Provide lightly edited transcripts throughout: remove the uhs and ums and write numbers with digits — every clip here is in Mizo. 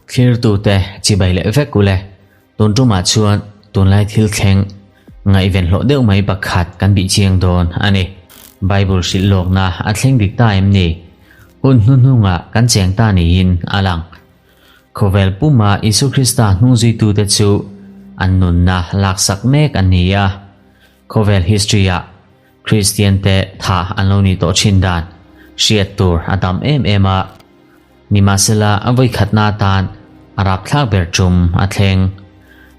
Thlirtute chibai leh vek ule, tun tumah chuan tunlai thil thleng ngaihven hlawh deuh mai pakhat kan bih chiang dawn a ni. Bible hrilh lawkna a thleng dik ta em ni? Hun hnuhnungah kan cheng ta niin a lang. Khawvel puma Isu Krista hnungzuitute chu an nunna laksak mek an ni a. Khawvel history-ah Kristiante tha an lo nih tawh thin dan hriat tur a tam em em a. Nimahsela a vawikhatna atan a rapthlak ber tum a thleng.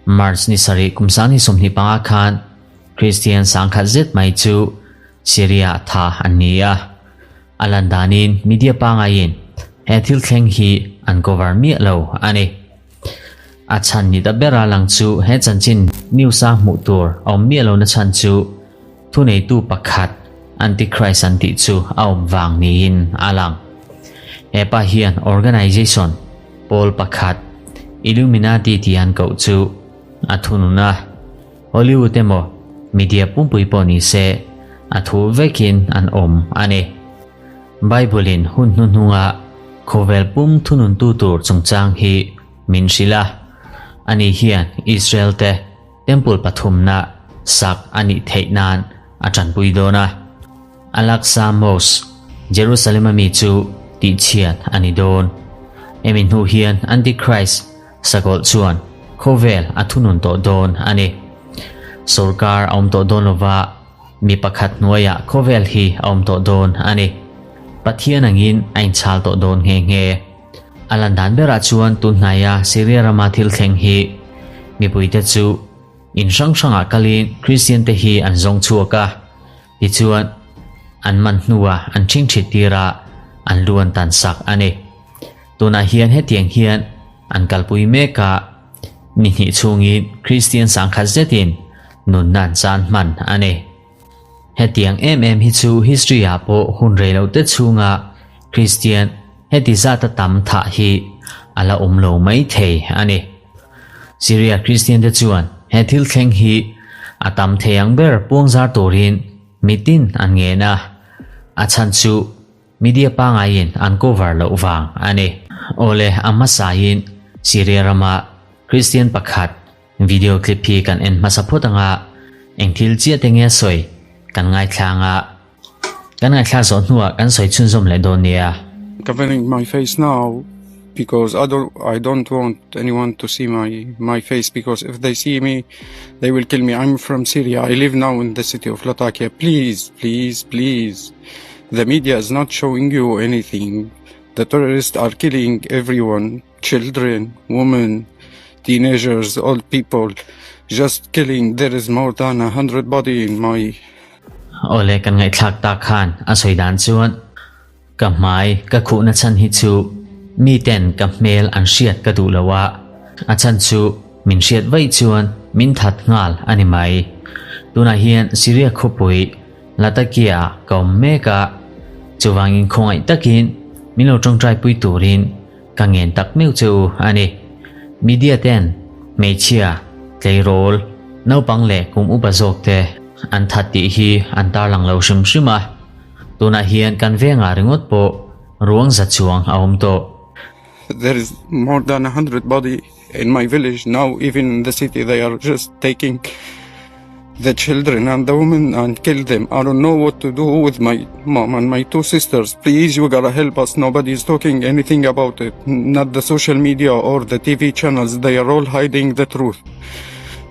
March ni sarih kum 2025 khan Kristian sangkhat zet mai chu Syria tha an ni a. A lan danin media pangaiin he thil thleng hi an cover miah lo a ni. A chhan ni ta bera lang chu he chanchin news a hmuh tur a awm miah lohna chhan chu thuneitu pakhat Antichrist an tih chu a awm vang niin a lang. He pa hian organization pawl pakhat Illuminati tih an koh chu a thunun a. Hollywood emaw media pumpui pawh ni se a thu vekin an awm a ni. Bible in hun hnuhnunga khawvel pum thununtu tur chungchang hi min hrilh a, ani hian Israel te temple pathumna sak a nih theih nan a tanpui dawn a. Al-Aqsa Mosque, Jerusalem a mi chu tihchhiat a ni dawn. Hemi hnu hian Antichrist sakawlh chuan khawvel a thunun tawh dawn a ni. Sorkar a awm tawh dawn lova, Mi pakhat hnuaiah khawvel hi a awm tawh dawn a ni. Pathian angin a inchhal tawh dawn nghe nghe. A lan dan berah chuan tun hnaia Syria rama thil thleng hi mipuite chu in hrang hrangah kalin Kristian te hi an zawng chhuak a, tichuan an man hnuah an ṭhingṭhit tir a, an lu an tan sak a ni. Tunah hian hetiang hian an kalpui mek a. Ni hnih chhungin Kristian sangkhat zetin nunna an chan hman a ni. Hetiang em em hi chu history ah pawh hun rei lo te chhunga Kristian heti zata tam thah hi a la awm lo mai thei a ni. Syria Kristian te chuan he thil thleng hi a tam thei ang ber puangzar turin mitin an ngen a, a chhan chu Media pangaiin an cover loh vang a ni. Awle, a hmasain Syria rama Christian pakhat video clip hi kan en hmasa phawt anga eng thil chiah te nge a sawi kan ngaithla anga kan ngaithla zawh hnuah kan sawi chhunzawm leh dawn nia. Covering my face now because I don't I don't want anyone to see my my face because if they see me they will kill me. I'm from Syria. I live now in the city of Latakia. Please, please, please. The media is not showing you anything. The terrorists are killing everyone, children, women, teenagers, old people, just killing. There is more than 100 body in my Awle kan ngaihthlak tak khan a sawi dan chuan ka hmai ka khuhna chhan hi chu mi ten ka hmel an hriat ka duh lo a, a chhan chu min hriat vaih chuan min that nghal a ni mai. Tunah hian Syria khawpui Latakia ka awm mek a, chuvangin khawngaih takin min lo tawngtai pui turin ka ngen tak meuh che u a ni. Media ten hmeichhia, tleirawl, naupang leh kum upa zawk te an that tih hi an tarlang lo hrim hrim a, tunah hian kan vengah ringawt pawh ruang za chuang a awm tawh. There is more than 100 body in my village now, even in the city they are just taking the children and the women and kill them. I don't know what to do with my mom and my two sisters. Please, you gotta help us. Nobody is talking anything about it. Not the social media or the TV channels. They are all hiding the truth.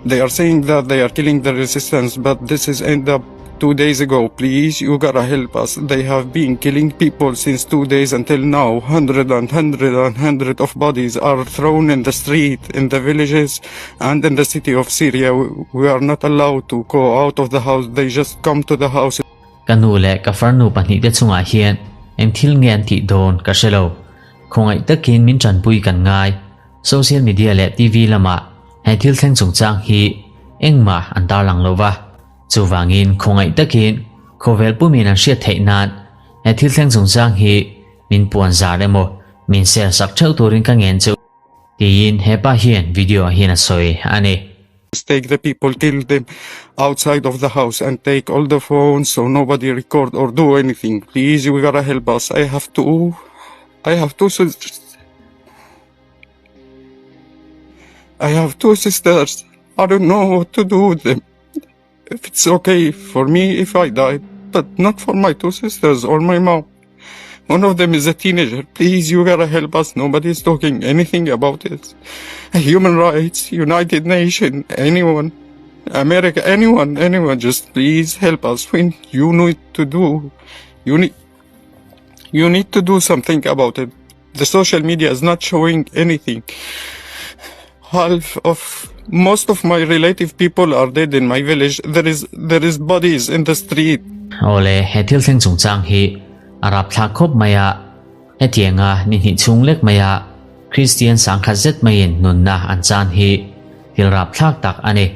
They are saying that they are killing the resistance, but this is end up 2 days ago. Please, you gotta help us. They have been killing people since 2 days until now. Hundred and hundred and hundred of bodies are thrown in the street, in the villages, and in the city of Syria. We are not allowed to go out of the house. They just come to the house. Ka nu leh ka farnu pahnihte chungah hian eng thil nge an tih dawn ka hre lo. Khawngaih takin min tanpui kan ngai. Social media leh TV lamah he thil thleng chungchang hi engmah an tarlang lo va. Chuvangin khawngaih takin khawvel pumin an hriat theih nan he thil thleng chungchang hi min puan zar emaw min share sak theuh turin ka ngen chu tiin hepa hian video ah hian a sawi a ni. Take the people, kill them outside of the house and take all the phones so nobody record or do anything. Please, you gotta help us. I have to, I have two sisters. I have two sisters. I don't know what to do with them. If it's okay for me if I die, but not for my two sisters or my mom. One of them is a teenager. Please, you gotta help us. Nobody's talking anything about it. Human rights, United Nations, anyone, America, anyone, anyone, just please help us. When you need to do, you need, you need to do something about it. The social media is not showing anything. Half of most of my relative people are dead in my village. There is there is bodies in the street. Awle, he thil thleng chungchang hi a rapthlak khawp mai a, hetianga ni hnih chhung lek maia Kristian sangkhat zet maiin nunna an chan hi thil rapthlak tak a ni.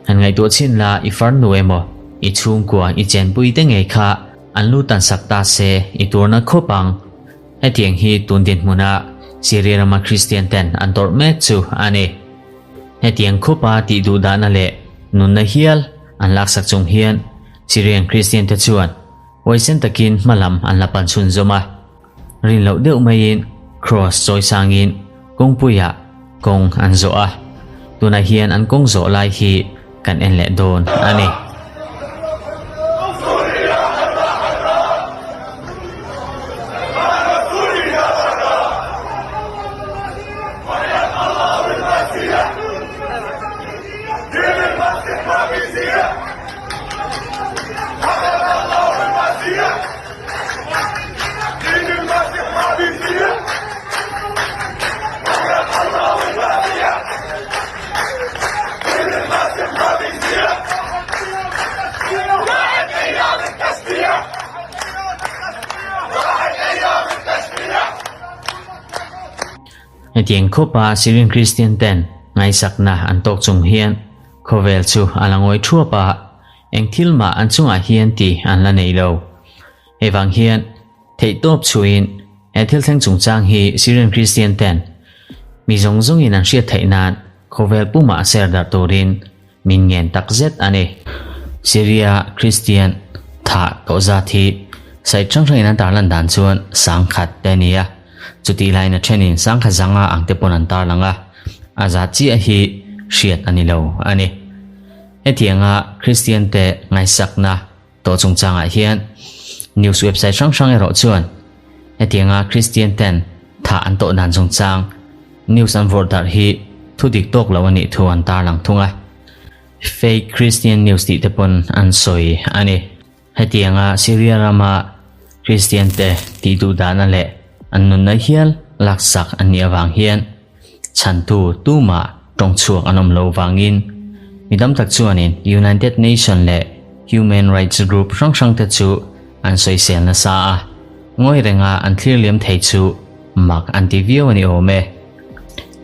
Han ngaihtuah chhin la i farnu emaw i chhungkua i chenpui te ngei kha an lu tan sak ta se i turna khawp ang. Hetiang hi tun dinhmuna Syria rama Kristian ten an tawrh mek chu a ni. Hetiang khupa tih duh dahna leh nunna hial an laksak chung hian Syrian Kristian te chuan huaisen takin hmalam an la pan chhunzawm a. Rin loh deuh maiin Cross chawi sangin kawngpuiah kawng an zawh a, tunah hian an kawng zawh lai hi kan en leh dawn a ni. Hetiang khawpa Syrian Kristian ten ngaihsakna an tawk chung hian khawvel chu a la ngawi thuap a, eng thil mah an chungah hian tih an la nei lo. Hei vang hian theihtawp chhuiin he thil thleng chungchang hi Syrian Kristian ten mi zawng zawngin an hriat theih nan khawvel pumah ser darh turin min ngen tak zet a ni. Syria Kristian thah tawh zat hi site hrang hrangin an tarlan dan chuan sangkhat te a ni a, chutih laiin a thenin sangkhat zanga ang te pawn an tarlang a, a zat chiah hi hriat a ni lo a ni. Hetianga Kristian te ngaihsakna Tawh chungchangah hian news website hrang hrang erawh chuan hetianga Kristian ten thah an tawh dan chungchang news an vawrh darh hi thu dik tawk lo a nih thu an tarlang thung a. Fake Christian news tih te pawn an sawi a ni. Hetianga Syria rama Kristian te tih duh dahna leh an nunna hial laksak an nih avang hian Chhantu tumah tawng chhuak an awm lo vangin mi tam tak chuanin United Nation leh Human Rights Group hrang hrangte chu an sawisel nasa a, ngawi renga an thlir liam thei chu mak an ti viau a ni awm e.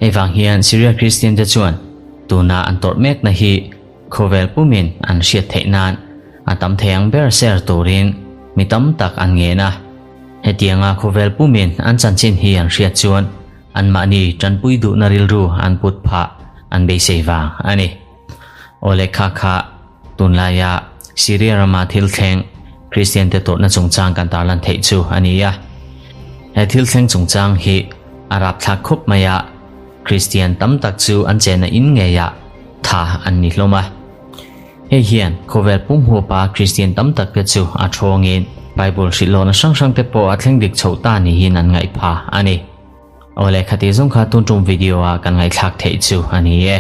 Hei vang hian Syria Christian te chuan tuna an tawrh mekna hi khawvel pumin an hriat theih nan a tam thei ang ber ser turin mi tam tak an ngen a. Hetianga khawvel pumin an chanchin hi an hriat chuan Anmahni tanpui duhna rilru an put phah an beisei vang a ni. Aw lehkha kha tunlaia Syria rama thil thleng Kristiante tawrhna chungchang kan tarlan theih chu a ni a. He thil thleng chungchang hi a rapthlak khawp mai a, Kristian tam tak chu an chenna in ngeiah tha an ni hlawm a. Hei hian khawvel pum huapa Kristian tam takte chu a thawngin Bible hrilh lohna hrang hrangte pawh a thleng dik chhoh ta niin an ngaih pha a ni. Awle khati zawng kha tun tum video a kan ngaihthlak theih chu a ni e.